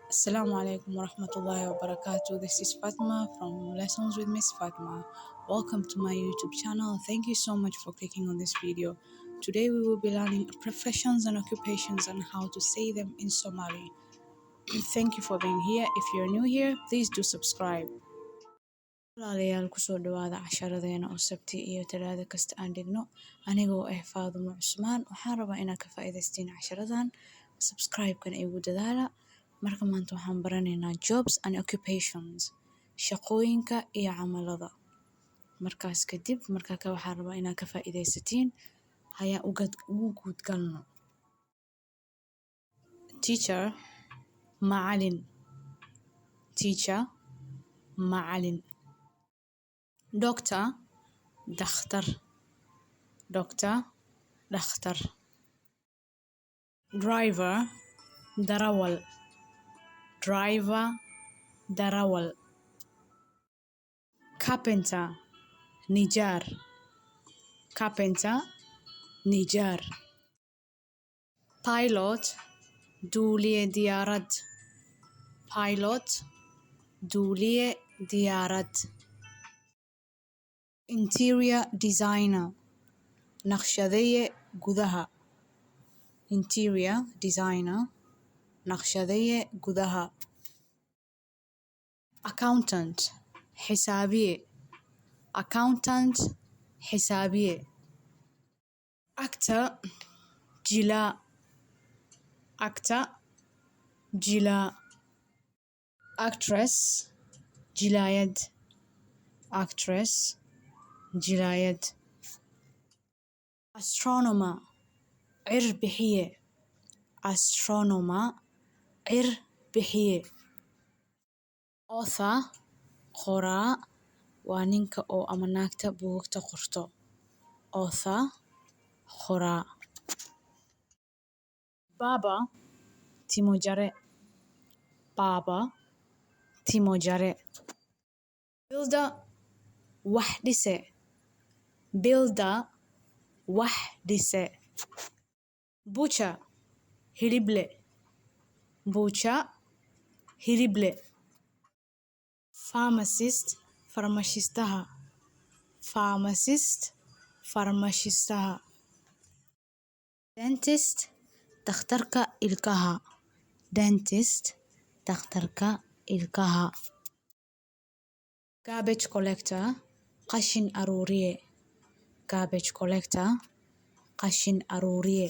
Assalamu alaikum warahmatullahi wabarakatuh. This is Fatma from Lessons with Miss Fatma. Welcome to my YouTube channel. Thank you so much for clicking on this video. Today we will be learning professions and occupations and how to say them in Somali. Thank you for being here. If you're new here, please do subscribe. Walaalayaal, kusoo dhawaada casharadeena oo Sabti iyo Talaado kasta aan dhigno. Anigoo ah Faadumo Cusmaan, waxaan rabaa inaad ka faa'iidaystiin casharadan. Subscribe-kan igu dadaala. Marka maanta waxaan baranaynaa jobs and occupations, shaqooyinka iyo camalada. Markaas kadib markaa ka waxaan rabaa inaad ka faa'iidaysatiin. Hayaan ugu guudgalno. Teacher, macalin. Teacher, macalin. Doctor, dhakhtar. Doctor, dhakhtar. Driver, darawal. Driver, darawal. Carpenter, nijaar. Carpenter, nijaar. Pilot, duuliye diyaarad. Pilot, duuliye diyaarad. Interior designer, naqshadeeye gudaha. Interior designer, naqshadeeye gudaha. Accountant, xisaabiye. Accountant, xisaabiye. Actor, jilaa. Actor, jilaa. Actress, jilaayad. Actress, jilaayad. Astronomer, cir bixiye. Astronomer, cir bixiye. Author, qoraa, waa ninka oo ama naagta buugagta qorto. Author, qoraa. Barber, timo jare. Barber, timo jare. Builder, wax dhise. Builder, wax dhise. Butcher, hilible. Butcher, hilible. Pharmacist, farmashiistaha. Pharmacist, farmashiistaha. Dentist, dhakhtarka ilkaha. Dentist, dhakhtarka ilkaha. Garbage collector, qashin aruuriye. Garbage collector, qashin aruuriye.